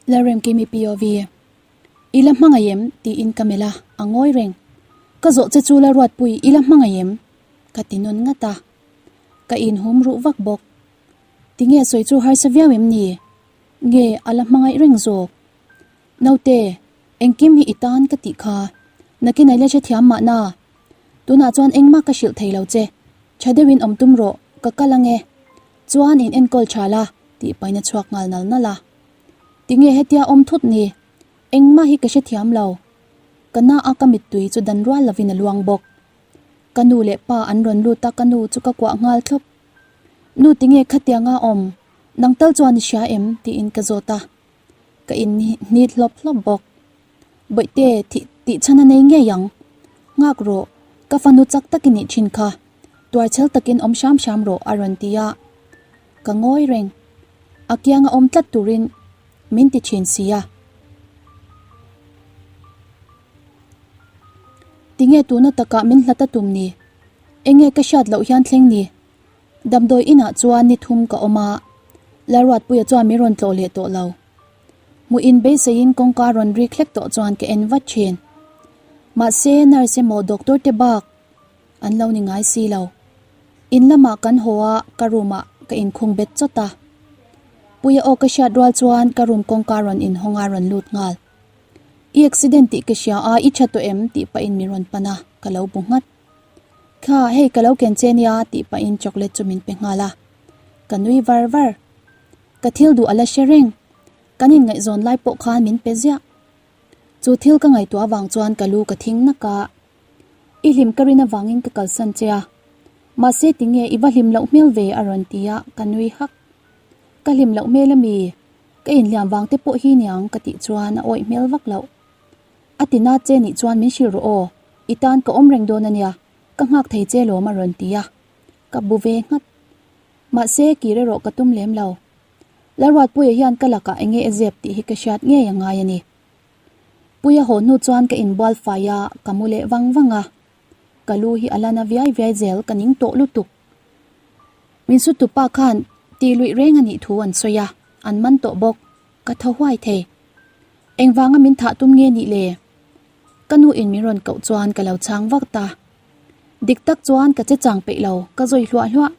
Lalremkimi POV. I la hmangaih em? tiin ka melh a, a ngawi reng. Ka zawh che chu la ruatpui, i la hmangaih em? Ka ti nawn ngat a. Ka inhum ruh vak bawk. Tinge sawi chu harsa viau em ni? Nge a la hmangaih reng zawk? Naute, engkim hi i tan ka tih kha. Nakin a la hrethiam mahna. Tunah chuan engmah ka hrilh thei lo che. Tha deuhin awm tum rawh, ka kal ange. Chuan in enkawl tha la, tih paina chhuak nghal nal nal a. Tinge hetia awm thut ni? Engmah hi ka hrethiam lo. Ka na a ka mittui chu dan rual lovin a luang bawk. Ka nu leh pa an rawn lut a ka nu chu ka kuah nghal thlawp. Nu tinge khatianga awm? Nang tal chuan i hria em? tiin ka zawt a. Ka in hnit hlawp hlawp bawk. Bawihte thih tih chhan a nei ngei ang. Nghak rawh, ka fanu chak tak i nih thin kha. Tuarchhel takin awm hram hram rawh a rawn ti a. Ka ngawi reng. A kianga awm tlat turin min ti thin si a. Tinge tuna takah min hlat a tum ni? Enge ka hriat loh hian thleng ni? Damdawi inah chuan ni thum ka awm a, Lalruatpuia chuan min rawn tlawh leh tawh lo. Hmuh in beiseiin kawngka rawn rik hlek tawh chuan ka en vat thin. Mahse nurse emaw doctor te bak an lo ni ngai si lo. In lamah kan haw a, ka room ah ka inkhung bet chawt a. Puia aw ka hriat rual chuan ka room kawngka rawn inhawng a rawn lut nghal. I accident tih ka hria a, i tha tawh em? tih pahin min rawn pan a, ka lo bu nghat. Kha, hei ka lo ken che nia tih pahin chocolate chu min pe nghal a. Ka nui var var. Ka thil duh a la hre reng. Kan inngaihzawn lai pawh khan min pe ziah. Chu thil ka ngaihtuah avang chuan ka lu ka thing nak a. I hlim ka rin avangin ka kalsan che a. Mahse tinge i va hlim loh hmel ve a rawn ti a, ka nui hak. Ka hlim loh hmel ami? Ka inhliam vang te pawh hi niang ka tih chuan a awih hmel vak loh. A ti na che nih chuan min hrilh rawh aw, i tan ka awm reng dawn ania, ka nghak thei che lawm a rawn ti a. Ka bu ve nghat. Mahse kir erawh ka tum lem lo. Lalruatpuia hian ka lakah enge e zep tih hi ka hriat ngei a ngai a ni. Puia haw hnu chuan ka inbual fai a, ka mu leh vang vang a. Ka lu hi a la na viai viai zel ka ning tawh lutuk. Min su tupa khan tih luih reng a nih thu an sawi a, an man tawh bawk. Ka tho huai thei. Engvanga min thah tum nge nih le? Ka nu in min rawn koh chuan ka lo chhang vak ta. Dik tak chuan ka che chang peih lo, ka zawi hluah hluah.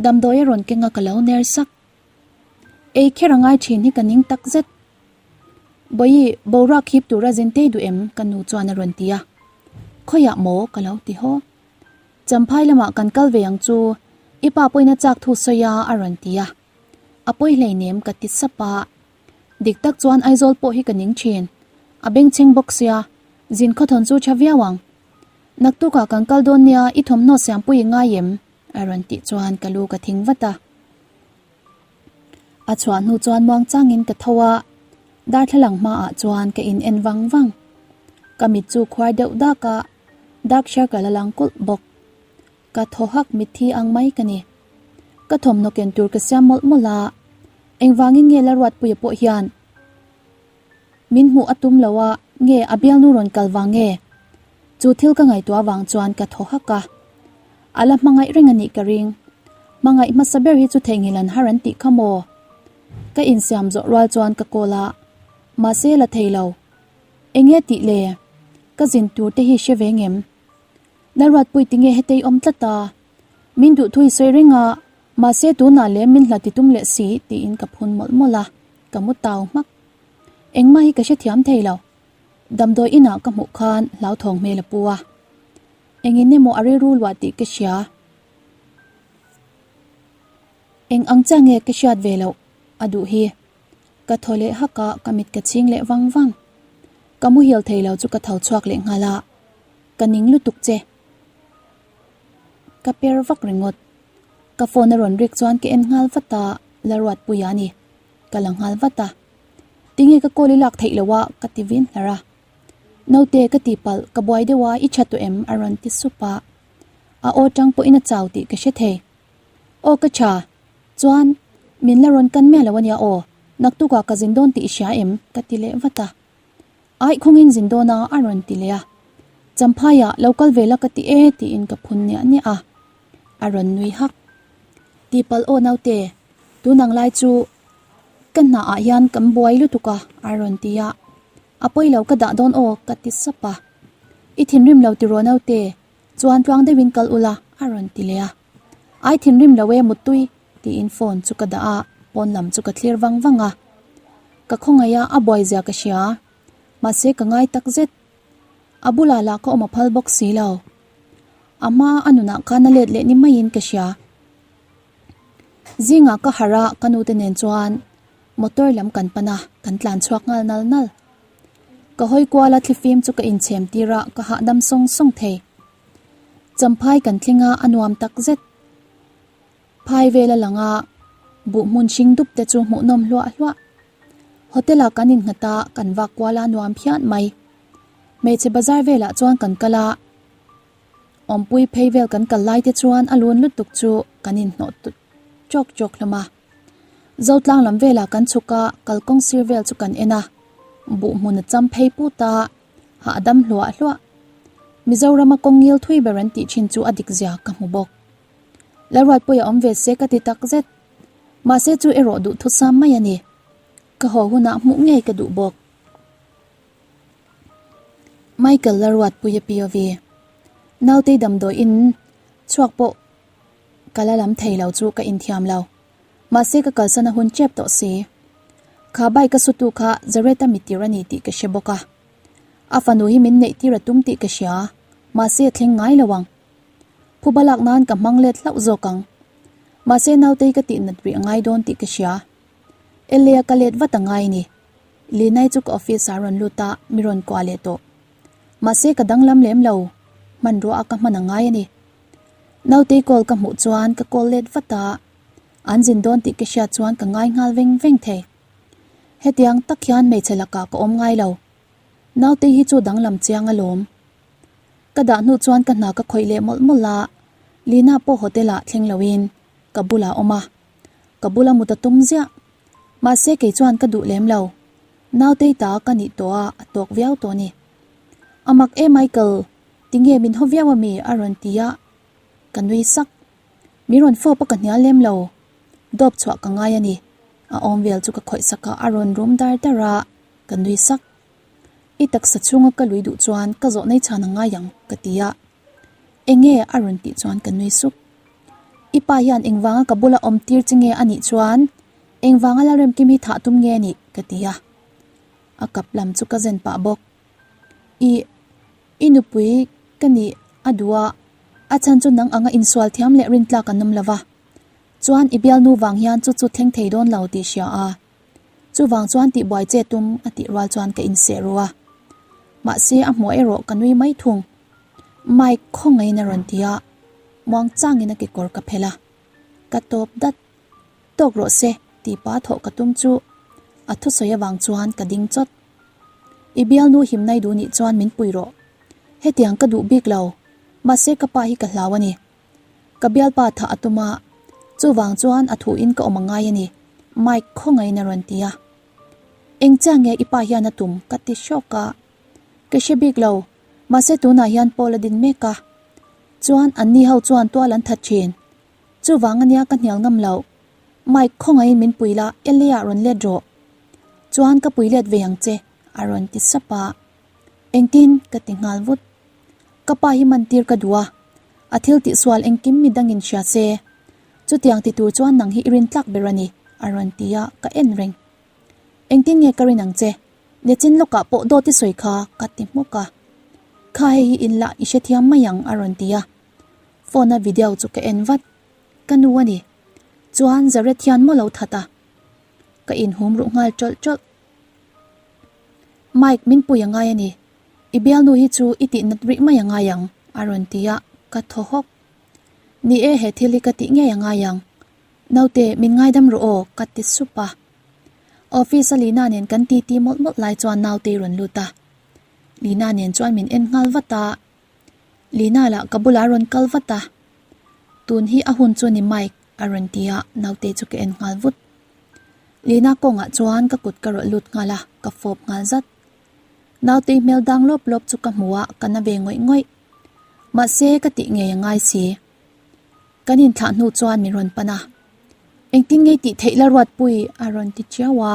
Damdawi a rawn keng a ka lo ner sak. Ei kher a ngai thin hi ka ning tak zet. Bawihi, boruak hip tura zin tei duh em? ka nu chuan a rawn ti a. Khawiah maw? ka lo ti haw. Champhai lamah kan kal ve ang chu, i pa pawhin a chak thu sawi a, a rawn ti a. A pawi hleinem ka ti sap a. Dik tak chuan Aizawl pawh hi ka ning thin. A bengchheng bawk sia, zin khawthawn chu tha viau ang. Naktukah kan kal dawn nia, i thawmhnaw siampui i ngai em? a rawn tih chuan ka lu ka thing vat a. A chhuah hnu chuan muang changin ka tho a, darthlalang hmaah chuan ka in en vang vang. Ka mit chu khuar deuh dak a, dark circle a lang kulh bawk. Ka thaw hak mitthi ang mai ka ni. Ka thawmhnaw ken tur ka siam mawlh mawlh a, engvangin nge Laruatpuia pawh hian min hmuh a tum lo a, nge a bialnu rawn kal vang nge? Chu thil ka ngaihtuah vang chuan ka thaw hak a. A la hmangaih reng a nih ka ring. Hmangaih hmasa ber hi chu theihnghilh an har an tih kha maw? Ka insiam zawh rual chuan ka call a, mahse la thei lo. Enge tih le? Ka zin tur te hi hre ve ngem? Lalruatpui tinge hetei awm tlat a? Min duh thui sawi reng a, mahse tunah leh min hla ti tum leh si tiin ka phun mawlh mawlh a, ka mu tau hmak. Engmah hi ka hrethiam thei lo. Damdawi inah ka hmuh khan hlauthawng hmel a pu a. Engin emaw a rilru luah tih ka hria. Eng ang chiah nge ka hriat ve loh a duh hi. Ka thaw leh hak a, ka mit ka chhing leh vang vang. Ka muhil thei lo chu ka tho chhuak leh nghal a, ka ning lutuk che. Ka per vak ringawt. Ka phone a rawn rik chuan ka en nghal vat a, Laruatpuia a ni. Ka la nghal vat a. Tinge ka call i lak theih loh a? ka ti vin hlar a. Naute ka ti palh, ka buai deuh a, i tha tawh em? a rawn ti sup a. A aw tang pawhin a chau tih ka hre thei. Aw ka tha, chuan min la rawn kan miah lo ania aw, naktukah ka zin dawn tih i hria em? ka ti leh vat a. Aih khawngin zin dawn a a rawn ti leh a. Champhaiah lo kal ve la ka ti e tiin ka phun niah niah a. A rawn nui hak. Ti palh aw naute, tunang lai chu. Ka hna ah hian kan buai lutuk a, a rawn ti a. A pawi lo ka dah dawn aw, ka ti sap a. I thinrim lo tiraw naute, chuan tluang deuhin kal ula, a rawn ti leh a. Ai thinrim lo e muttui, tiin phone chu ka dah a, pawn lam chu ka thlir vang vang a. Ka khawngaih a, a buai zia ka hria. Mahse ka ngai tak zet. A bulah lah ka awm a phal bawk si lo. A hma a nunah khan a let leh ni maiin ka hria. Zingah ka harh a, ka nute nen chuan motor lam kan pan a, kan tlan chhuak nghal nal nal. Ka hawi kual a thlifim chu ka inchhem tir a, ka hahdam sawng sawng thei. Champhai kan thleng a, a nuam tak zet. Phai vel a lang a, buh hmun hring dup te chu hmuhnawm hluah hluah. Hotel ah kan innghat a, kan vak kual a nuam phian mai. Hmeichhe bazar velah chuan kan kal a, awmpui phei vel kan kal lai te chuan a lun lutuk chu kan inhnawh chawk chawk hlawm a. Zotlang lam velah kan chhuk a, kalkawng sir vel chu kan en a, buh hmun a cham phei put a, hahdam hluah hluah. Mizorama kawng ngil thui ber an tih thin chu a dik zia ka hmu bawk. Lalruatpuia awm ve se ka ti tak zet. Mahse chu erawh duhthusam mai a ni. Ka haw hunah hmuh ngei ka duh bawk. Michael Lalruatpuia POV. Nautei damdawi in chhuak pawh ka la lam thei lo chu ka inthiam lo. Mahse ka kalsan a hun tep tawh si. Kha bike a sutu kha Zareta mitir a ni tih ka hre bawk a. A fanu hi min neih tir a tum tih ka hria. Mahse a thleng ngai lo ang. Phuba lak nan ka hmang let hlauh zawk ang. Mahse nautei ka tih nat rih a ngai dawn tih ka hria. Elia ka let vat a ngai ni. Linai chu ka office ah rawn lut a, mi rawn kuah leh tawh. Mahse ka danglam lem lo, hmanrua a ka hman a ngai a ni. Nautei call ka hmuh chuan ka call let vat a, an zin dawn tih ka hriat chuan ka ngai nghal veng veng thei. Hetiang tak hian hmeichhe lakah ka awm ngai lo. Nautei hi chu danglam chiang alawm. Ka dah hnu chuan ka hna ka khawih leh mawlh mawlh a, Lina pawh hotel ah thleng loin ka bulah a awm a, ka bula mut a tum ziah. Mahse kei chuan ka duh lem lo, nautei ta ka nih tawh a, a tawk viau tawh a ni. A mak e Michael, tinge min haw viau ami a rawn ti a, ka nui sak. Min rawn fawp a ka hnial lem lo, dawp chhuah ka ngai a ni. A awm vel chu ka khawih sak a, a rawn rum dar dar a, ka nui sak. I taksa chhunga ka lui duh chuan ka zawh nei chhan a ngai ang, ka ti a. Enge a rawn tih chuan ka nui sup. I pa hian engvanga ka bula awm tir che nge a nih chuan engvanga Lalremkim hi thah tum nge a nih? ka ti a. A kap lam chu ka zen pah bawk. I, i nupui ka nih a duh a, a chhan chu nang anga insual thiam leh rintlak an awm lo va. Chuan i bialnu vang hian chu chu thleng thei dawn lo tih hria a. Chuvang chuan tihbuai che tum a tih rual chuan ka inseh ru a. Mahse a hmuh erawh ka nui mai thung. Mike khawngaiin a rawn ti a, muang changin a kekawr ka phelh a. Ka tawp dat. Tawk rawh se tih pa thawh ka tum chu a thusawi avang chuan ka ding chawt. I bialnu himnai duh nih chuan min pui rawh. Hetiang ka duh bik lo. Mahse ka pa hi ka hlau a ni. Ka bialpa thah a tum a, chuvang chuan a thuin ka awm a ngai a ni, Mike khawngaiin a rawn ti a. Eng chiah nge i pa hian a tum? ka ti hrawk a. Ka hre bik lo, mahse tunah hian Paul a din mek a. Chuan anni ho chuan tual an that thin. Chuvang ania ka hnial ngam loh. Mike khawngaiin min pui la, LA ah rawn let rawh. Chuan ka pui let ve ang che, a rawn ti sap a. Engtin? ka ti nghal vut. Ka pa hi man tir ka duh a, a thil tihsual engkim mi dangin hria se. Chutiang ti tur chuan nang hi i rin tlak ber a ni, a rawn ti a, ka en reng. Engtin nge ka rin ang che? Nechin lawkah pawh dawt i sawi kha, ka ti hmawk a. Kha hei hi inlah i hrethiam mai ang, a rawn ti a. Phone a video chu ka en vat. Ka nu a ni. Chuan Zaret hian maw lo that a? Ka inhum ruh nghal tawlh tawlh. Mike, min pui a ngai a ni. I bialnu hi chu i tih nat rih mai a ngai ang, a rawn ti a, ka thaw hawk. Ni e, he thil hi ka tih ngei a ngai ang. Naute, min ngaidam rawh aw, ka ti sup a. Office a Lina nen kan titi mawlh mawlh lai chuan nautei rawn lut a. Lina nen chuan min en nghal vat a. Lina lah ka bulah a rawn kal vat a. Tun hi a hun chu ni Mike, a rawn ti a, nautei chu ka en nghal vut. Lina kawngah chuan ka kut ka rawlh lut nghal a, ka fawp nghal zat. Nautei hmel dang lawp lawp chu ka hmu a, ka na ve ngawih ngawih. Mahse, ka tih ngei a ngai si. Kan inthlah hnu chuan min rawn pan a. Engtin nge tih theih la Ruatpui? a rawn ti chiau a.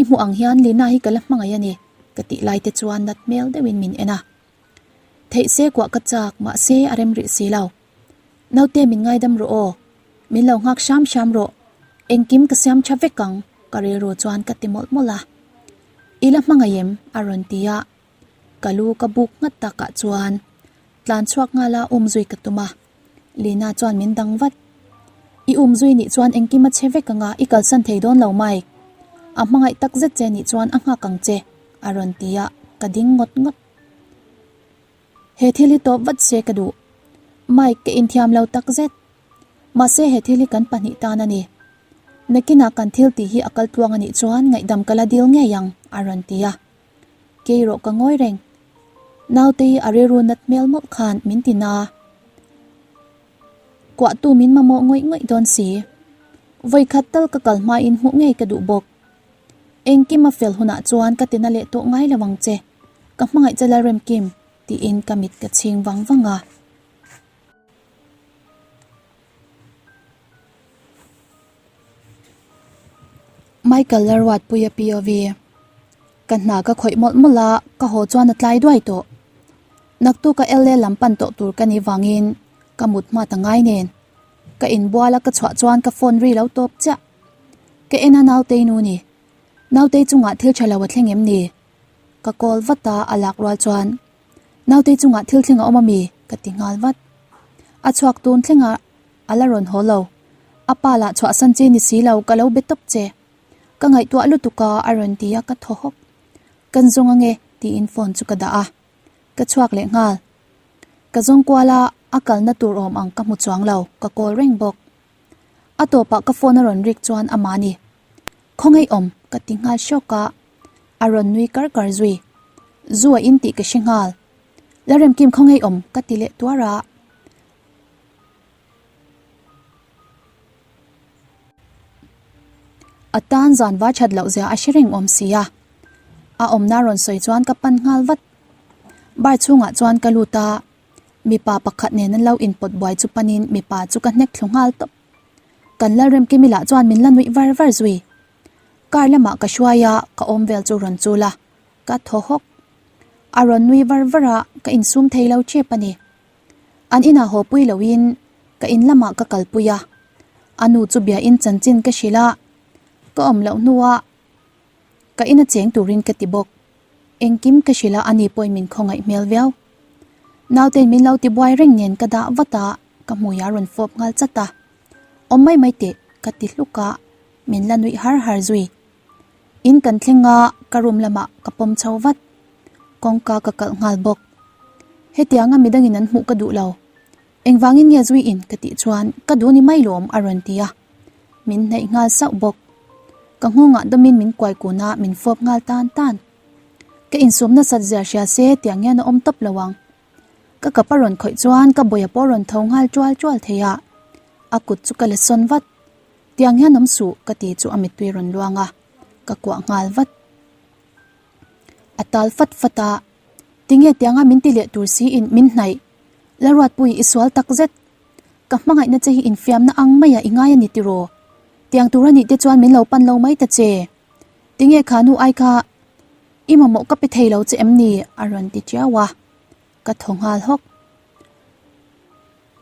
I hmuh ang hian Lina hi ka la hmangaih a ni, ka tih lai te chuan nat hmel deuhin min en a. Theih se kuah ka chak, mahse a rem rih si lo. Naute min ngaidam rawh aw, min lo nghak hram hram rawh, engkim ka siam tha vek ang, ka rilru chuan ka ti mawlh mawlh a. I la hmangaih em? a rawn ti a. Ka lu ka buk nghat takah chuan tlan chhuak nghala um zui ka tum a, Lina chuan min dang vat. I um zui nih chuan engkim a che vek anga i kalsan thei dawn lo Mike. A hmangaih tak zet che nih chuan a nghak ang che, a rawn ti a, ka ding ngawt ngawt. He thil hi tawp vat se ka duh. Mike ka inthiam lo tak zet. Mahse he thil hi kan pahnih tan a ni. Nakinah kan thil tih hi a kal tluang a nih chuan ngaihdam ka la dil ngei ang, a rawn ti a. Kei rawh ka ngawi reng. Nautei a rilru nat hmel mawlh khan min ti na. Kuahtu min mamawh ngawih ngawih dawn si. Vawikhat tal ka kal hmain hmuh ngei ka duh bawk. Engkim a fel hunah chuan ka tina leh tawh ngai lo ang che. Ka hmangaih che Lalremkim, tiin ka mit ka chhing vang vang a. Michael Lalruatpuia POV Ka hna ka khawih mawlh mawlh a, ka haw chuan a tlai duai tawh. Naktuk a LA lam pan tawh tur ka nih vangin ka mut hma ta ngai nen. Ka inbual a ka chhuah chuan ka phone ri lo tawp chiah. Ka en a Nautei nu ni. Nautei chungah thil tha lo a thleng em ni? Ka call vat a, a lak rual chuan Nautei chungah thil thleng a awm a mi? ka ti nghal vat. A chhuak tun thleng a, a la rawn haw lo. A pa lah chhuahsan che ni si lo, ka lo be tawp che. Ka ngaihtuah lutuk a, a rawn ti a, ka thaw hawk. Kan zawng ange, tiin phone chu ka dah a. Ka chhuak leh nghal. Ka zawng kual a, a kalna tur awm ang ka hmu chuang lo, ka call reng bawk. A tawpah ka phone a rawn rik chuan amah a ni. Khawngaih awm, ka ti nghal hrawk a, a rawn nui kar kar zui. Zu a in tih ka hre nghal. Lalremkim khawngaih awm, ka ti leh tuar a. A tan zan va that loh zia a hre reng awm si a. A awmna rawn sawi chuan ka pan nghal vat. Bar chhungah chuan ka lut a, mipa pakhat nen an lo inpawt buai chu panin mipa chu ka hnek thlu nghal tawp. Kan Lalremkimi lah chuan min la nuih var var zui. Car lamah ka hruai a, ka awm vel chu rawn chul a, ka thaw hawk. A rawn nui var var a, ka insum thei lo tep a ni. An inah haw pui loin ka in lamah ka kalpui a, a nu chu biain chanchin ka hrilh a, ka awm loh hnuah ka ina cheng turin ka ti bawk. Engkim ka hrilh a, ani pawhin min khawngaih hmel viau. Nautein min lo ti buai reng nen ka dah vat a, ka hmui a rawn fawp nghal chat a. Awm mai mai teh ka ti hluk a, min la nuih har har zui. In kan thleng a, ka room lamah ka pawm chho vat. Kawngka ka kalh nghal bawk. Hetianga midangin an hmuh ka duh lo. Engvangin nge zui in ka tih chuan ka duh ni mai lawm a rawn ti a. Min hnaih nghal sauh bawk. Ka nghawngah dawmin min kuai kun a, min fawp nghal tan tan. Ka insum nasat zia hria se tiang hian a awm tawp lo ang. Ka kap a rawn khawih chuan ka bawia pawh a rawn tho nghal tual tual thei a. A kut chu ka la sawn vat. Tiang hian awm suh ka ti chu a mittui rawn luang a, ka kuah nghal vat. A tal fat fat a, Tinge tianga min ti leh tur siin min hnaih? Lalruatpui i sual tak zet. Ka hmangaihna che hi infiamna ang maia i ngai a ni tiraw? Tiang tur a nih te chuan min lo pan lo mai ta che. Tinge kha nu ai kha i mamawh ka pe thei lo che em ni? a rawn ti tiau a, ka thaw nghal hawk.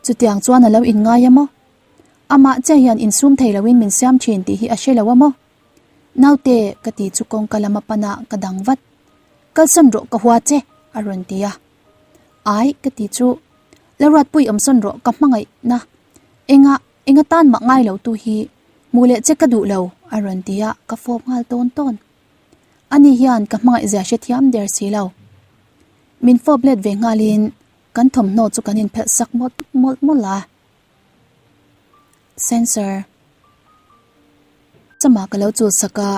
Chutiang chuan a lo inngai a maw? Amah chiah hian insum thei loin min siam thin tih hi a hre lo a maw? Naute, ka ti chu kawngka lama pana ka dang vat. Kalsawn rawh ka hua che, a rawn ti a. Ai, ka ti chu, Laruatpui awmsawn rawh ka hmangaih na. Enga, enga tan mah ngai lo tu hi, hmuh leh che ka duh lo, a rawn ti a, ka fawp nghal tawn tawn. Ani hian ka hmangaih zia hrethiam der si lo. Min fawp let ve nghalin kan thawmhnaw chu kan inphelh sak mawlh mawlh mawlh a. Sensor. Chama ka lo chul sak a,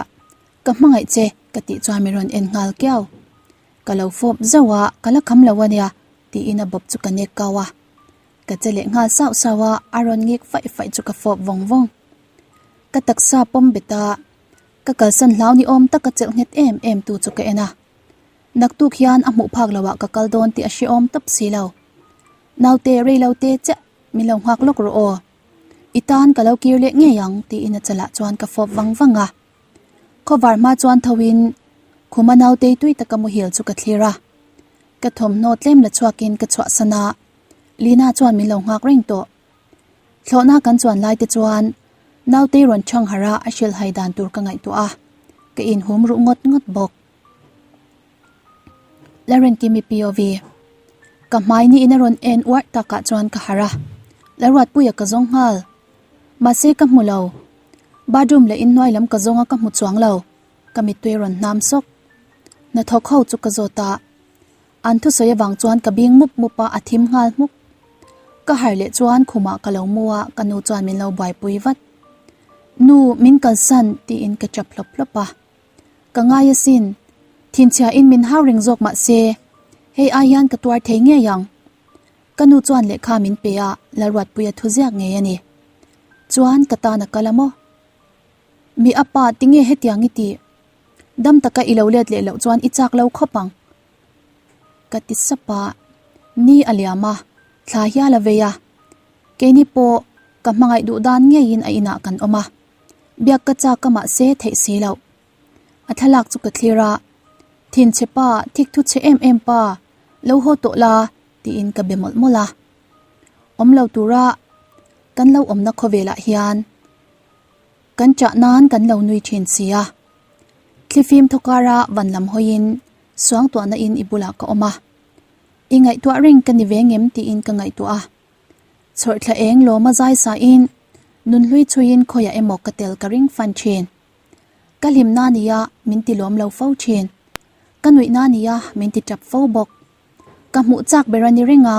Ka hmangaih che ka tih chuan min rawn en nghal kiau. Ka lo fawp zauh a, ka la kham lo a nia tiin a bawp chu ka nek kau a. Ka che leh nghal sauh sauh a, a rawn ngik faih faih chu ka fawp vawng vawng. Ka taksa pawm bet a, ka kalsan hlau ni awm taka chelh nghet em em tu chu ka en a. Naktuk hian a hmuh phak loh ah ka kal dawn tih a hrehawm tawp si lo. Naute rei lo te chiah min lo nghak lawk rawh aw. I tan ka lo kir leh ngei ang tiin a chalah chuan ka fawp vang vang a. Khawvar hma chuan tho in khuma nautei tui taka muhil chu ka thlir a. Ka thawmhnaw tlem la chhuakin ka chhuahsan a, Lina chuan min lo nghak reng tawh. Thlawhna kan chuan lai te chuan nautei rawn chhang harh a a hrilhhai dan tur ka ngaihtuah a, ka inhum ruh ngawt ngawt bawk. Larenkimi POV Ka hmai niin a rawn en uarh takah chuan ka harh a, Laruatpuia ka zawng nghal. Mahse ka hmu lo. Bathroom leh inhnuai lam ka zawng a ka hmu chuang lo. Ka mittui rawn hnam sawk. Hnathawk ho chu ka zawt a. An thusawi avang chuan ka bing mup mup a, a thim nghal hmuk. Ka harh leh chuan khumah ka lo mu a, ka nu chuan min lo buaipui vat. Nu, min kalsan tiin ka chap hlawp hlawp a. Ka ngai asin. Thinchhia in min hau reng zawk mah se, hei ai hian ka tuar thei ngei ang. Ka nu chuan lehkha min pe a, Lalruatpuia thu ziak ngei a ni. Chuan ka tan a kal a maw? Mi a pa, tinge hetiang i tih? Dam taka i lo let leh loh chuan i chak lo khawp ang. Ka ti sap a, ni a liam a, thla hial a vei a. Keini pawh ka hmangaih duh dan ngeiin a inah kan awm a. Biak ka chak a mahse theih si loh. A thlalak chu ka thlir a, Thinchhe pa, thik thu chhe em em pa, lo haw tawh la, tiin ka be mawlh mawlh a. Awm lo tura kan lo awmna khawvelah hian kan chah nan kan lo nui thin si a. Thlifim thawkara van lam hawiin suangtuahna in i bulah ka awm a. I ngaihtuah reng ka ni ve ngem tiin ka ngaihtuah a. Chhawrhthla eng lawma zai sain nunhlui chhuiin khawiah emaw ka tel ka ring fan thin. Ka hlimna nia min ti lawm lo fo thin. Ka nuihna nia min ti tap fo bawk. Ka hmuh chak ber a ni reng a,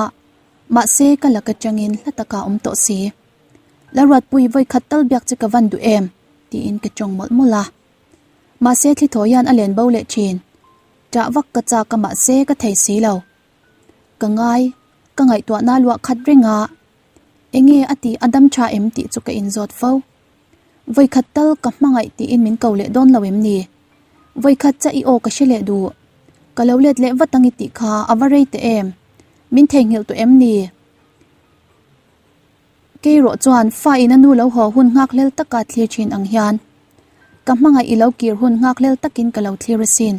mahse ka lak atangin hla taka awm tawh si. Laruatpui vawikhat tal biak che ka van duh em? tiin ka tawng mawlh mawlh a. Mahse thlithaw hian a len bo leh thin. Ṭah vak ka chak a mahse ka thei si lo. Ka ngai, ka ngaihtuahna luah khat reng a, enge a tih a dam tha em tih chu ka inzawt fo. Vawikhat tal ka hmangaih tiin min ko leh dawn lo em ni? Vawikhat cha i aw ka hre leh duh. Ka lo let leh vat ang i tih kha a va rei teh em? Min theihnghilh tawh em ni? Kei rawh chuan fa in a nu lo haw hun nghakhlel taka thlir thin ang hian ka hmangaih i lo kir hun nghakhlel takin ka lo thlir asin.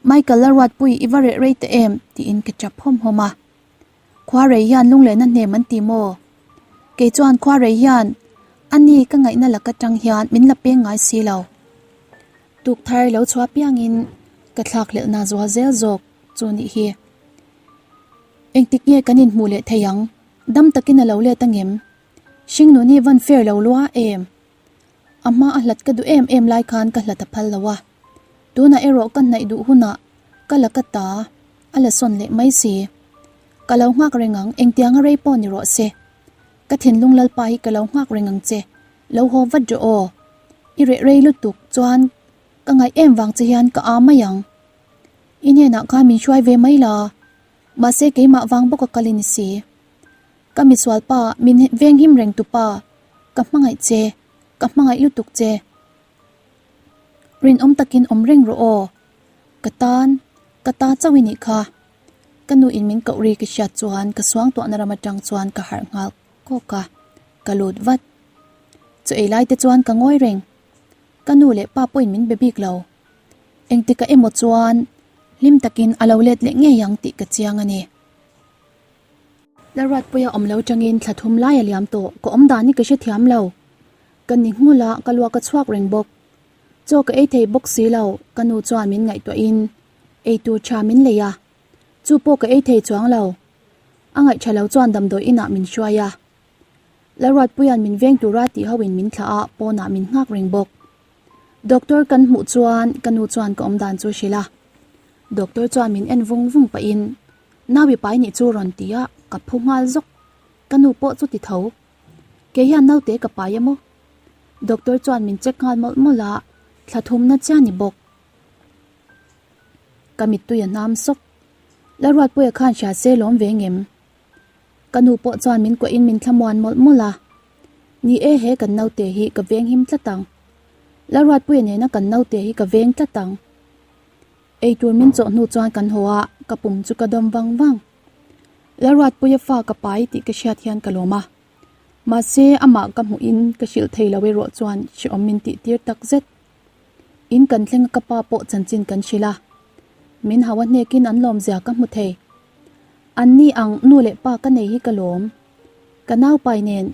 Michael la ruatpui i va reh rei teh em? tiin ka chap hawm hawm a. Khuarei hian lunglehna hnem an ti maw? Kei chuan khuarei hian a ni ka ngaihna lak atang hian min la peng ngai si lo. Tuk thar lo chhuah piangin ka thlakhlelhna zual zel zawk chu nih hi. Engtik nge kan inhmuh leh thei ang? Dam takin a lo let angem? Hringnuni van fair lo lua em? A hma a hlat ka duh em em lai khan ka hlat a phal lo a, tunah erawh ka hnaih duh hunah ka la ka ta a la sawn leh mai si. Ka lo nghak reng ang, engtianga rei pawh ni rawh se. Ka thinlung Lalpa hi ka lo nghak reng ang che, lo haw vat rawh aw. I reh rei lutuk chuan ka ngaih em vang che hian ka aa mai ang. I hnenah khan min hruai ve mai la, mahse keimah vang bawk a kal i ni si. Ka misual pa, min venghim reng tu pa, ka hmangaih che, ka hmangaih lutuk che. Rinawm takin awm reng rawh aw, ka tan, ka ta chauh i nih kha. Ka nu in min koh ri ka hriat chuan ka suangtuahna ram atang chuan ka harh nghal kawk a, ka lut vat. Chaw ei lai te chuan ka ngawi reng, ka nu leh pa pawhin min be bik lo. Engtikah emaw chuan hlim takin a lo let leh ngei ang tih ka chiang a ni. Laruatpuia awm lo tangin thla thum lai a liam tawh, ka awm dan hi ka hrethiam lo. Ka ni nghul a, ka luak a chhuak reng bawk. Chaw ka ei thei bawk si lo, ka nu chuan min ngaihtuahin ei tur tha min lei a, chu pawh ka ei thei chuang lo. A ngaih tha lo chuan damdawi inah min hruai a. Laruatpuia'n min veng tura tih hoin min thlah a, pawnah min nghak reng bawk. Doctor kan hmuh chuan ka nu chuan ka awm dan chu a hrilh a. Doctor chuan min en vung vung pahin Naui pai nih chu rawn ti a, ka phu nghal zawk. Ka nu pawh chu ti tho. Kei hian naute ka pai emaw? Doctor chuan min check nghal mawlh mawlh a, thla thumna chiah ni bawk. Ka mittui a hnam sawk. Laruatpuia khan hria se lawm ve ngem? Ka nu pawh chuan min kuahin min thlamuan mawlh mawlh a. Ni e, he kan naute hi ka veng him tlat ang. Laruatpuia nena kan naute hi ka veng tlat ang. Eitur min chawh hnu chuan kan haw a, ka pum chu ka dawm vang vang. Laruatpuia fa ka pai tih ka hriat hian ka lawm a. Mahse, amah ka hmuhin ka hrilh thei lo erawh chuan hrehawm min tih tir tak zet. In kan thleng a ka pa pawh chanchin kan hrilh a. Min hau a hnekin an lawmzia ka hmu thei. An ni ang nu leh pa ka nei hi ka lawm. Ka naupai nen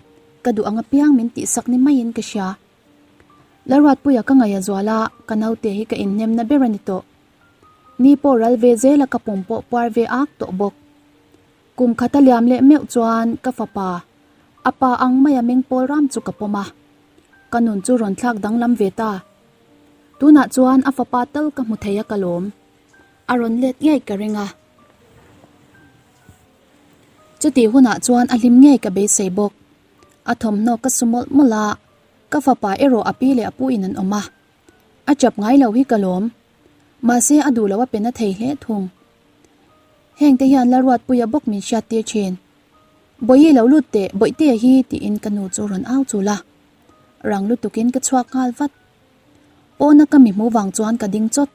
ka duh ang apiang min tihsak ni maiin ka hria. Lalruatpuia ka ngaih a zual a, ka naute hi ka inhnemna ber a ni tawh. Ni pawh ral ve zel a ka pum pawh puar ve ak tawh bawk. Kum khat a liam leh meuh chuan ka fapa, a pa ang maia meng pawl ram chu ka pawm a. Ka nun chu rawn thlak danglam ve ta. Tunah chuan a fapa tal ka hmu thei a ka lawm. A rawn let ngei ka ring a. Chutih hunah chuan a hlim ngei ka beisei bawk. A thawmhnaw ka su mawlh mawlh a, ka fapa erawh a pi leh a puin an awm a. A chap ngai lo hi ka lawm. Mahse a duh lo a pe na thei hle thung. Heng te hian Lalruatpuia bawk min hriat tir thin. Bawihi lo lut teh, Bawihtea hi tiin ka nu chu rawn au chul a. Rang lutukin ka chhuak nghal vat. Pawna ka mi hmuh vang chuan ka ding chawt.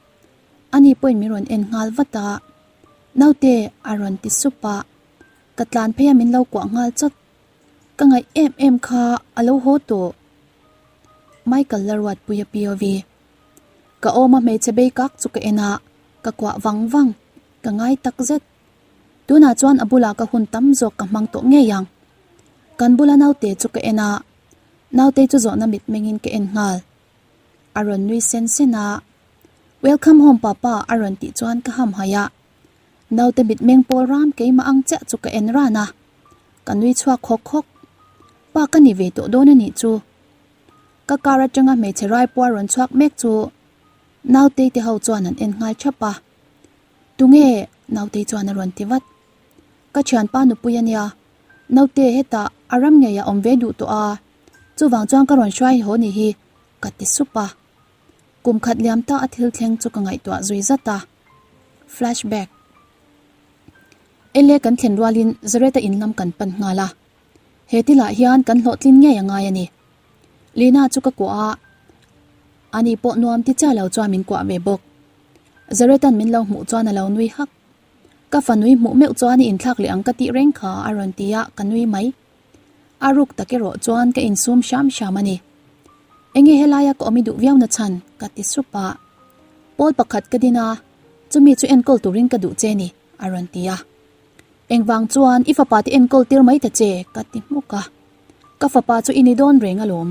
Ani pawhin min rawn en nghal vat a. Naute a rawn ti sup a. Ka tlan phei a min lo kuah nghal chawt. Ka ngaih em em kha a lo haw tawh. Michael Lalruatpuia POV. Ka awm a hmeichhe bei kak chu ka en a, ka kuah vang vang. Ka ngai tak zet. Tunah chuan a bulah ka hun tam zawk ka hmang tawh ngei ang. Kan bula naute chu ka en a, naute chu zawhna mitmengin ka en nghal. A rawn nui sen sen a, Welcome home papa a rawn tih chuan ka hamhaih a. Naute mitmeng pawl ram keimah ang chiah chu ka en ran a, ka nui chhuak khawk khawk. Pa ka ni ve tawh dawn a nih chu. Ka car atanga hmeichhe rai puar rawn chhuak mek chu Nautei te ho chuan an en nghal thap a. Tunge? Nautei chuan a rawn ti vat. Ka thianpa nupui a nia, Naute hetah a ram ngei a awm ve duh tawh a, chuvang chuan ka rawn hruai haw ni hi ka ti sup a. Kum khat liam ta a thil thleng chu ka ngaihtuah zui zat a. Flashback. Ele kan thlen rualin Zareta in lam kan pan nghal a. He thilah hian kan hlawhtlin ngei a ngai a ni. Lina chu ka kuah a, ani pawh nuam ti chiah lo chuan min kuah ve bawk. Zaretan min lo hmuh chuan a lo nui hak. Ka fanui hmuh meuh chuan i inthlak leh ang ka tih reng kha a rawn ti a, ka nui mai. A ruk tak erawh chuan ka insum hram hram a ni. Enge helaia ka awm i duh viau na chhan? ka ti sup a. Pawl pakhat ka din a, chumi chu enkawl turin ka duh che ni, a rawn ti a. Engvang chuan i fapa te enkawl tir mai ta che? ka ti hmuk a. Ka fapa chu i ni dawn reng alawm.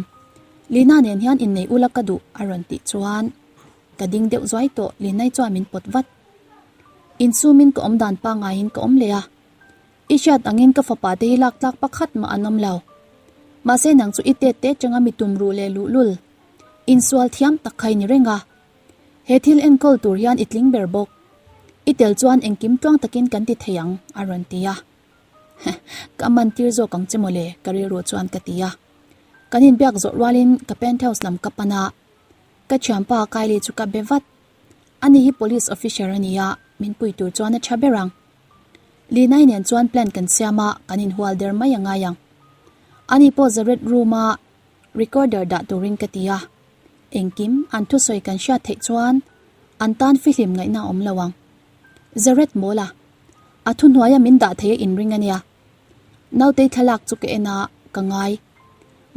Lina nen hian innei ula ka duh, a rawn tih chuan ka ding deuh zuai tawh, Linai chuan min pawt vat. Insumin ka awm dan pangaiin ka awm leh a. I hriat angin ka fapa te hi lak tlak pakhat mah an awm lo. Mahse nang chu i tet te changa mi tum ruh leh luhlul, insual thiam tak kha i ni reng a. He thil enkawl tur hian i tling ber bawk. I tel chuan engkim tluang takin kan ti thei ang, a rawn ti a. Ka man tir zawk ang che mawle, ka rilru chuan ka ti a. Kan inbiak zawh rualin ka penthouse lam ka pan a. Ka thianpa Kylie chu ka be vat. Ani hi police officer a ni a, min pui tur chuan a tha ber ang. Linai nen chuan plan kan siam a, kan inhual der mai a ngai ang. Ani pawh Zaret room a recorder dah turin ka ti a. Engkim an thusawi kan hriat theih chuan an tan fihlim ngaihna a awm lo ang. Zaret mawl a, a thuhnuaia min dah thei a inring a nia. Nautei thlalak chu ka en a, ka ngai.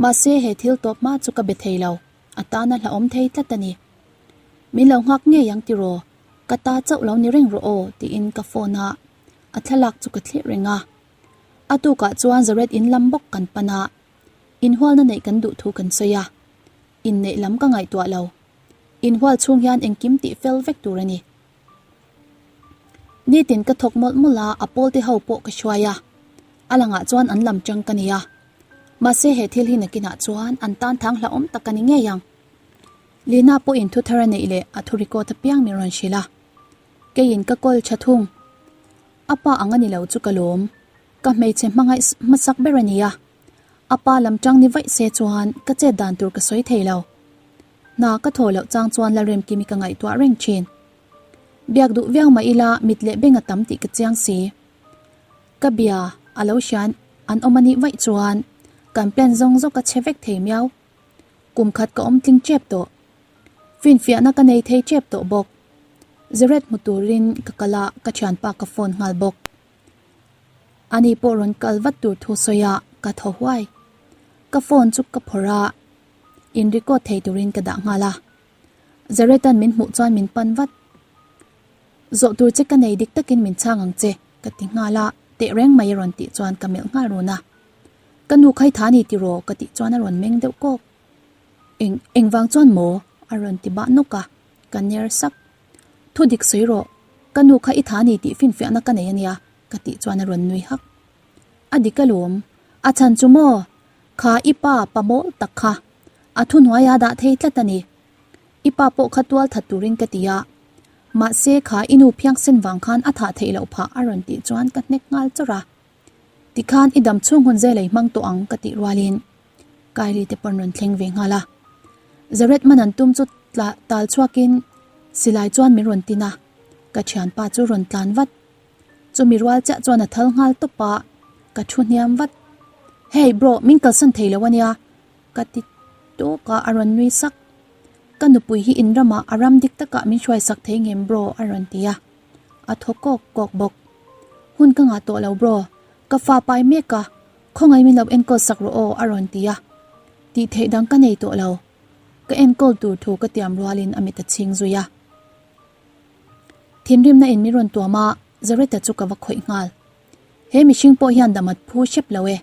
Mahse he thil tawp hma chu ka be thei lo, a tan a hlauhawm thei tlat a ni. Min lo nghak ngei ang tiraw? Ka ta chauh lo ni reng rawh aw tiin ka phone a, a thlalak chu ka thlir reng a. A tukah chuan Zaret in lam bawk kan pan a, inhualna neih kan duh thu kan sawi a. Inneih lam ka ngaihtuah lo. Inhual chhung hian engkim tih fel vek tur a ni. Nitin ka thawk mawlh mawlh a, a pawlte ho pawh ka hruai a. A langah chuan an lam tang ka ni a. Mahse he thil hi nakinah chuan an tan thang hlauhawm tak a ni ngei ang. Lina pawhin thu thar a neih leh a thu record apiang min rawn hrilh a. Keiin ka call tha thung. A pa ang a ni lo chu ka lawm. Ka hmeichhe hmangaih hmasak ber a ni a. A pa lam tang ni vaih se chuan ka chet dan tur ka sawi thei lo. Hna ka thaw loh chang chuan Lalremkimi ka ngaihtuah reng thin. Biak duh viau mah ila mit leh beng a tam tih ka chiang si. Ka bia a lo hrian an awm a nih vaih chuan kan plan zawng zawk a che vek thei miau. Kum khat ka awm tling tep tawh. Finfiahna ka nei thei tep tawh bawk. Zeret hmu turin ka kal a, ka thianpa ka phone nghal bawk. Ani pawh rawn kal vat tur thu sawi a, ka thaw huai. Ka phone chu ka phawrh a, in record thei turin ka dah nghal a. Zaretan min hmuh chuan min pan vat. Zawh tur che ka nei dik takin min chhang ang che, ka ti nghal a, teh reng mai a rawn tih chuan ka melh nghal run a. Ka nu khai tha ni tiraw ka tih chuan a rawn meng deuh kawk. Eng, engvang chuan maw? a rawn ti bah nawk a, ka ner sak. Thu dik sawi rawh, ka nu kha i tha ni tih finfiahna ka nei ania, ka tih chuan a rawn nui hak. A dik alawm, a chhan chu maw? Kha i pa pa mawl tak kha, a thuhnuaia dah thei tlat a ni. I pa pawh kha tual that turin ka ti a, mahse kha i nu phiangsen vang khan a thah theih loh phah a rawn tih chuan ka hnek nghal chawrh a. Tikhan i dam chhung hun zel ei hmang tawh ang ka tih rualin Kylie te pawn rawn thleng ve nghal a. Jared man an tum chu tla tal chhuakin silai chuan min rawn tin a, ka thianpa chu rawn tlan vat. Chumi rual chiah chuan a thal nghal tawp a, ka thu hniam vat. Hey bro, min kalsan thei lo ania ka ti tawk a, a rawn nui sak. Ka nupui hi in ramah a ram dik takah min hruaisak thei ngem bro a rawn ti a. A thaw kawk kawk bawk. Hun ka ngah tawh lo bro, ka fa pai mek a, khawngaih min lo enkawl sak rawh aw a rawn ti a. Tih theih dang ka nei tawh lo. Ka enkawl tur thu ka tiam rualin a mit a chhing zui a. Thinrimna in min rawn tuam a, Zareta chu ka va khawih nghal. He mihring pawh hian dam a phu hrep lo e.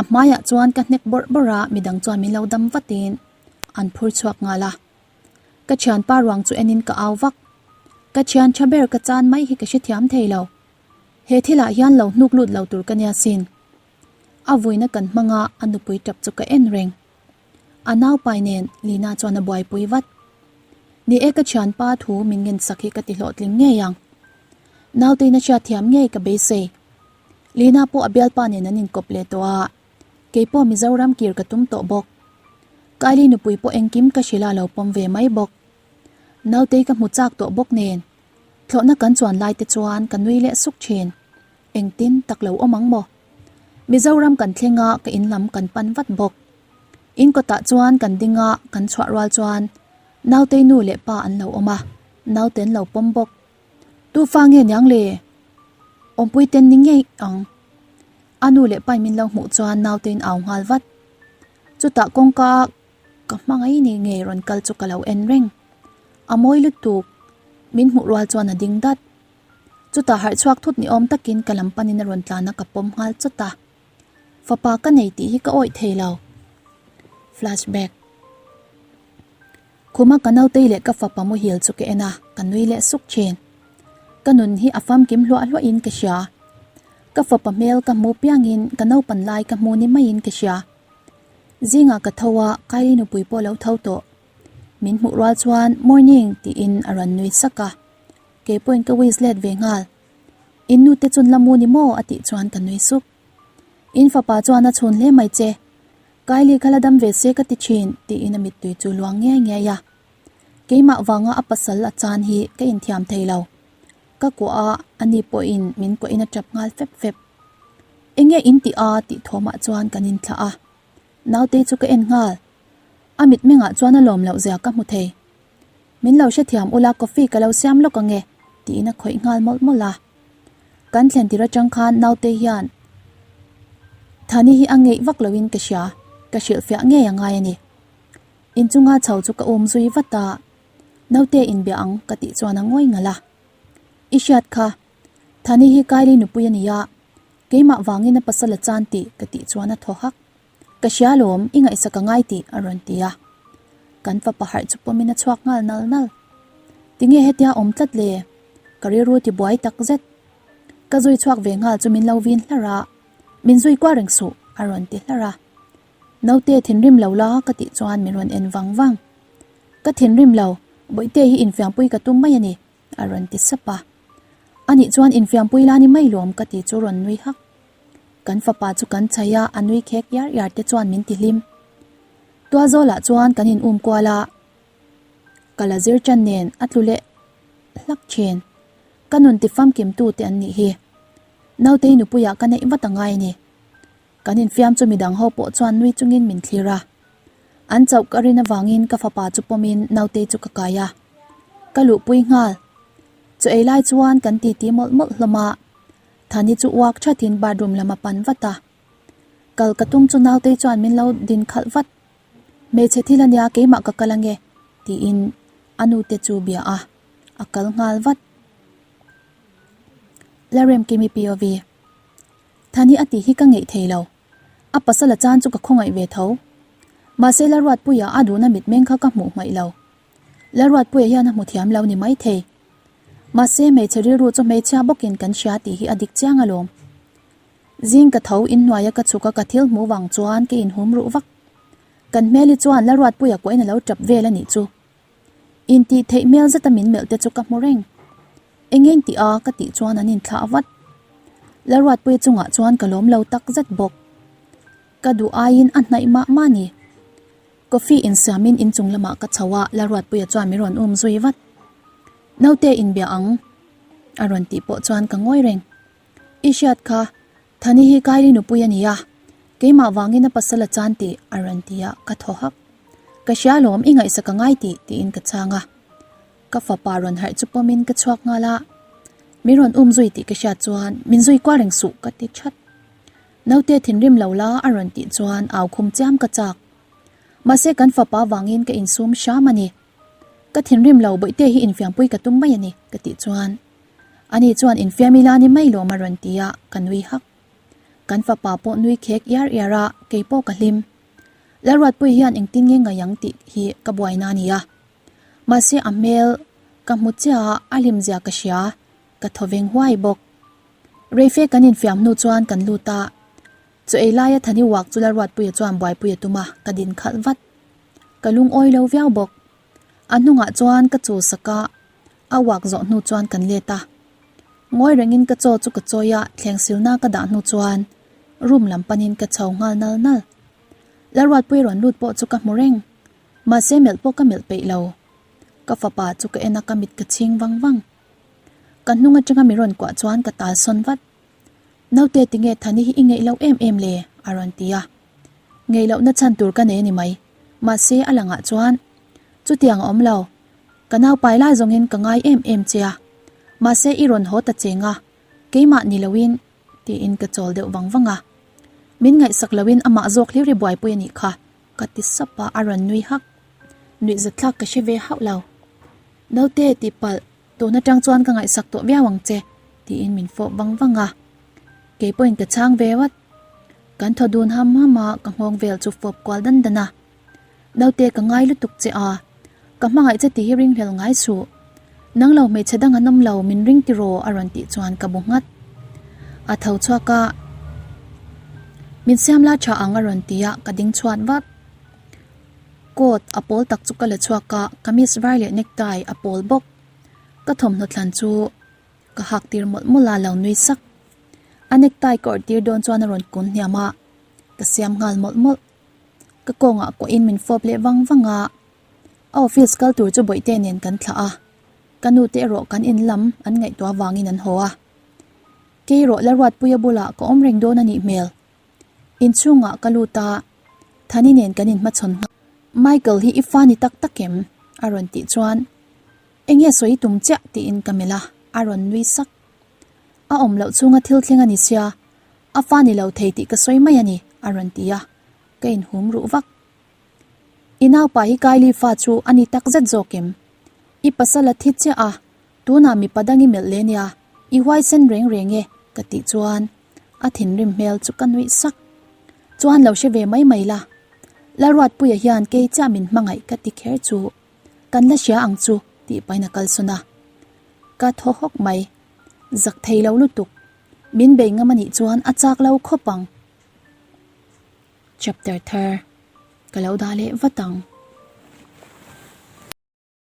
A hmaiah chuan ka hnek bawrh bawrh a, midang chuan min lo dam vatin an phur chhuak nghal a. Ka thianpa ruang chu enin ka au vak. Ka thian tha ber ka chan mai hi ka hrethiam thei lo. He thilah hian lo hnuk lut lo tur ka nia sin. A vuina kan hmang a, a nupui tap chu ka en reng. A naupai nen Lina chuan a buaipui vat. Ni e ka thianpa thu min ngensak hi ka ti hlawhtling ngei ang. Nautein a hriatthiam ngei ka beisei. Lina pawh a bialpa nen an inkawp leh tawh a. Keipawh Mizoram kir ka tum tawh bawk. Kylie nupui pawh engkim ka hrilh a lo pawm ve mai bawk. Nautei ka hmu chak tawh bawk nen, thlawhna kan chuan lai te chuan ka nui leh suk thin. Engtin tak lo awm ang maw? Mizoram kan thleng a, ka in lam kan pan vat bawk. In kawtah chuan kan ding a, kan chhuah rual chuan Nautei nu leh pa an lo awm a, naute an lo pawm bawk. Tu fa nge niang le? Awmpui ten ni ngei ang. A nu leh pai min lo hmuh chuan nautein au nghal vat. Chutah kawngka ka hmangaih ni ngei rawn kal chu ka lo en reng. A mawi lutuk, min hmuh rual chuan a ding dat. Chutah harh chhuak thut ni awm takin ka lam panin a rawn tlan a ka pawm nghal chawt a. Fapa ka nei tih hi ka awih thei lo. Flashback. Khuma ka nautei leh ka fapa muhil chu ka en a, ka nui leh suk thin. Ka nun hi a famkim hluah hluahin ka hria. Ka fapa hmel ka hmu piangin ka naupan lai ka hmu ni maiin ka hria. Zingah ka tho a, Kylie nupui pawh lo tho tawh. Min hmuh rual chuan Morning tiin a rawn nui sak a. Kei pawhin ka wish let ve nghal. In nute chun la mu ni maw a tih chuan ka nui suk. In fapa chuan a chhun hle mai che. Kylie kha la dam ve se ka ti thin, tiin a mittui chu luang ngiai ngiai a. Keimah vanga a pasal a chan hi ka inthiam thei lo. Ka kuah a, ani pawhin min kuahin a tap nghal fep fep. Enge in tih a? tih thawmah chuan kan inthlah a. Naute chu ka en nghal. A mitmengah chuan a lawm loh zia ka hmu thei. Min lo hrethiam ula coffee ka lo siam lawk ange, tiin a khawih nghal mawlh mawlh a. Kan thlen tir atang khan naute hian Thani hi a ngeih vak loin ka hria, ka hrilhfiah ngei a ngai a ni. Inchunga chho chu ka um zui vat a, naute inbia ang ka tih chuan a ngawi ngalh a. I hriat kha, Thani hi Kylie nupui a ni a, keimah vangin a pasal a chan tih ka tih chuan a thaw hak. Ka hria lawm, i ngaihsak a ngai tih a rawn ti a. Kan fapa harh chu pawmin a chhuak nghal nal nal. Tinge hetia awm tlat le? Ka rilru ti buai tak zet. Ka zui chhuak ve nghal chu min lo vin hlar a, Min zui kual reng suh a rawn ti hlar a. Naute thinrim lo la ka tih chuan min rawn en vang vang. Ka thinrim lo, Bawihte hi infiampui ka tum mai a ni a rawn ti sap a. Anih chuan infiampui la ni mai lawm ka ti chu rawn nui hak. Kan fapa chu kan chhaih a, a nui khek iar iar te chuan min ti hlim. Tualzawlah chuan kan in um kual a, ka la zir tan nen a tlu leh hlak thin. Ka nun ti famkim tu te an nih hi. Nautei nupuiah ka neih vat a ngai a ni. Kan infiam chu midang ho pawh chuan nui chungin min thlir a. An chauh ka rin avangin ka fapa chu pawmin nautei chu ka kai a. Ka luhpui nghal. Chaw ei lai chuan kan titi mawlh mawlh hlawm a. Thani chu uak thatin bathroom lam a pan vat a. Kal ka tum chu nautei chuan min lo din khalh vat. Hmeichhe thil ania keimah ka kal ange tiin a nute chu bia a, a kal nghal vat. Lalremkimi POV. Thani a tih hi ka ngeih thei lo. A pasal a chan chu ka khawngaih ve tho. Mahse Lalruatpuia a duhna mitmeng kha ka hmuh hmaih lo. Lalruatpuia hian a hmu thiam lo ni mai thei. Mahse hmeichhe rilru chu hmeichhia bawkin kan hria tih hi a dik chiang alawm. Zing ka tho inhnuaia ka chhuk a ka thil hmuh vang chuan ka inhum ruh vak. Kan hmeli chuan Lalruatpuia kuahin a lo tap vel a nih chu. Intih theih hmel zeta min melh te chu ka hmu reng. Eng eng tih a ka tih chuan an inthlah vat. Lalruatpuia chungah chuan ka lawm lo tak zet bawk. Ka duh aiin a hnaih mah mah a ni. Coffee insiamin inchung lamah ka chho a, Lalruatpuia chuan min rawn um zui vat. Naute inbia ang a rawn tih pawh chuan ka ngawi reng. I hriat kha, Thani hi Kylie nupui a ni a, keimah vangin a pasal a chan tih a rawn ti a, ka thaw hak. Ka hria alawm, i ngaihsak a ngai tih, tiin ka chhang a. Ka fapa rawn harh chu pawmin ka chhuak nghal a, min rawn um zui tih ka hriat chuan min zui kual reng suh ka ti that. Naute thinrim lo la a rawn tih chuan au khum chiam ka chak. Mahse kan fapa vangin ka insum hram a ni. Ka thinrim lo bawihte hi infiampui ka tum mai a ni ka tih chuan ani chuan infiam ila ni mai lawm a rawn ti a, ka nui hak. Kan fapa pawh nui khek iar iar a, kei pawh ka hlim. Lalruatpui hian engtin nge ngaih ang tih hi ka buaina a ni a. Mahse a hmel ka hmu chiah a, a hlimzia ka hria, ka thaw veng huai bawk. Reife kan infiam hnu chuan kan lut a, chaw ei laia Thani uak chu Lalruatpuia chuan buaipui a tum a, ka din khalh vat. Ka lungawi lo viau bawk. A hnungah chuan ka chul sak a, a uak zawh hnu chuan kan let a. Ngawi rengin ka chaw chu ka chawi a, thleng silna ka dah hnu chuan room lam panin ka chho nghal nal nal. Lalruatpuia rawn lut pawh chu ka hmu reng. Mahse melh pawh ka melh peih lo. Ka fapa chu ka en a ka mit ka chhing vang vang. Ka hnung atanga mi rawn kuah chuan ka tal sawn vat. Naute tinge Thani hi i ngeih loh em em le? a rawn ti a. Ngeih lohna chhan tur ka nei a ni mai. Mahse a langah chuan chutiang a awm lo. Ka naupai lai zawngin ka ngai em em che a. Mahse i rawn haw ta cheng a, keimah ni loin tiin ka chawl deuh vang vang a. Min ngaihsak loin amah zawk hlir i buaipui a nih kha. Ka ti sap a, a rawn nui hak. Nuih zathlak ka hre ve hauh lo. Naute tih palh, tun atang chuan ka ngaihsak tawh viau ang che, tiin min fawp vang vang a. Kei pawhin ka chhang ve vat. Kan thaw dun ham ham a, ka nghawng vel chu fawp kual dan dan a. Naute ka ngai lutuk che a, ka hmangaih che tih hi ringhlel ngai suh. Nang lo hmeichhe dang an awm lo, min ring tiraw a rawn tih chuan ka bu nghat. A tho chhuak a, Min siam la tha ang a rawn ti a, ka ding chhuat vat. Coat a pawl tak chu ka la chhuak a, kamis var leh necktie a pawl bawk. Ka thawmhnaw thlan chu ka hak tir mawlh mawlh a, lo nui sak. A necktie ka awrh tir dawn chuan a rawn kun hniam a, ka siam nghal mawlh mawlh. Ka kawngah kuahin min fawp leh vang vang a, A office kal tur chu Bawihte nen kan thlah a, ka nu te erawh kan in lam an ngaihtuah avangin an haw a. Kei erawh Laruatpuia bulah ka awm reng dawn a nih hmel. Inchhungah ka lut a, Thani nen kan inhmachhawn nghal. Michael hi i fa ni tak tak em? a rawn tih chuan Enge sawi tum chiah tiin ka melh a, a rawn nui sak. A awm loh chhunga thil thleng a ni sia, a fa ni lo thei tih ka sawi mai a ni a rawn ti a, ka inhum ruh vak. I naupa hi Kylie fa chu a ni tak zet zawk em? I pasal a thi chiah a, tunah mipa dang i melh leh nia, i huaisen reng reng e ka tih chuan a thinrim hmel chu ka nuih sak. Chuan lo hre ve mai mai la, Lalruatpuia hian kei chiah min hmangaih ka ti kher chu kan la hria ang chu tih pahin a kalsawn a. Ka thaw hawk mai, zak thei lo lutuk, min bei ngam a nih chuan a chak lo khawp ang. Chapter thar ka lo dah leh vat ang.